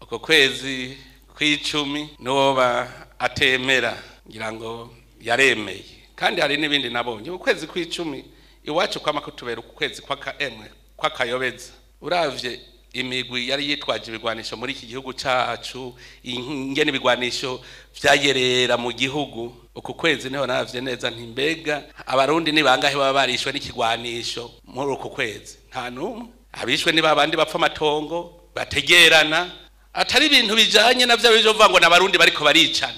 Uko kwezi kw'icumi n'uwoba atemera ngira ngo yaremeye. Kandi hari n'ibindi nabonye. Ukwezi kw'icumi iwacu kwama kutubera ukwezi kw'akaemwe kw'akayobeza. Uravye imigwi yari yitwaje ibigwanisho muri iki gihugu cacu, ingene ibigwanisho vyayerera mu gihugu, uku kwezi niho naravye neza nti mbega abarundi ni bangahe baba barishwe n'ikigwanisho muri uku kwezi? Nta n'umwe. Abishwe ni babandi bapfa amatongo, bategerana, atari ibintu bijanye na vya bivuga ngo n'abarundi bariko baricana.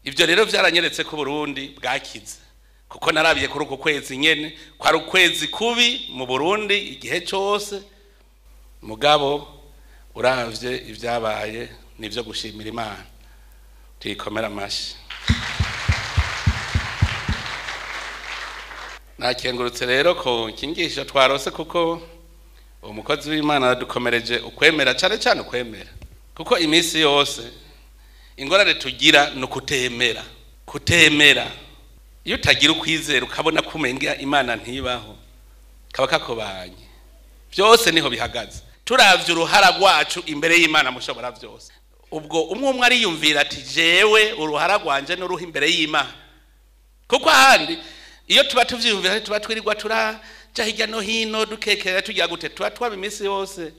Ivyo rero vyaranyeretse ko Burundi bwakize, kuko narabiye kuri uku kwezi nyene kwari ukwezi kubi mu Burundi igihe cose. Mugabo uravye ivyabaye nivyo gushimira Imana, tuyikomera amashi. Nakengurutse rero ko kingisho twarose, kuko umukozi w'Imana aradukomereje ukwemera, cane cane ukwemera, kuko iminsi yose ingorane tugira ni ukutemera. Kutemera, iyo utagira ukwizera ukabona ko umenga Imana ntibaho, kaba kakobanye. Byose niho bihagaze. Turavye uruhara rwacu imbere y'Imana mushobora byose. Ubwo umwe umwe ariyumvira ati jewe uruhara rwanje n'uruha imbere y'Imana. Kuko ahandi iyo tuba tuvyiyumvira tuba twirirwa turaja hirya no hino dukekera tugira gute, tuba twaba iminsi yose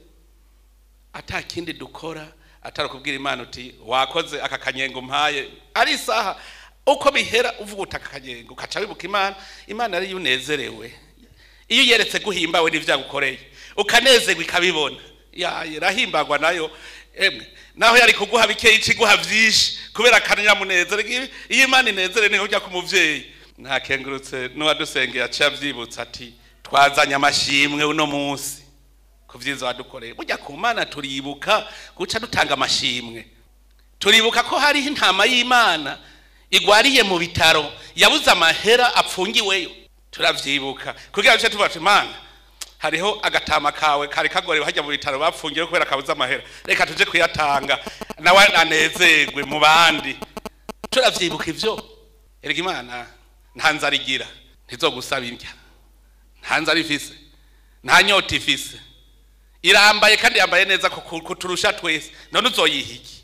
ata kindi dukora atari kubwira Imana uti wakoze aka kanyengo mpaye, ari isaha uko bihera uvuga uti aka kanyengo, ukaca wibuka Imana. Imana ariyo unezerewe iyo yeretse guhimbawe n'ivyagukoreye, ukanezerwa ikabibona, irahimbagwa nayo. Emwe naho yari kuguha bikeyi iciguha vyinshi kubera akanyamunezero. Iyo Imana inezere niho ujya ku muvyeyi. Ntakengurutse n'uwadusengeye aciye avyibutsa ati twazanye amashimwe uno munsi ku vyiza wadukoreye. Burya ku Mana turibuka guca dutanga amashimwe. Turibuka ko hariho intama y'Imana igwariye mu bitaro yabuze amahera apfungiweyo. Turavyibuka kugira bice tuvuga ati Mana, hariho agatama kawe kari kagorewe hajya mu bitaro bapfungiwe kubera kabuze amahera, reka tuje kuyatanga nawe anezerwe mu bandi. Turavyibuka ivyo. Erega Imana nta nzara igira, ntizogusaba indya, nta nzara ifise, nta nyota ifise, irambaye kandi yambaye neza kuturusha twese. None uzoyiha iki?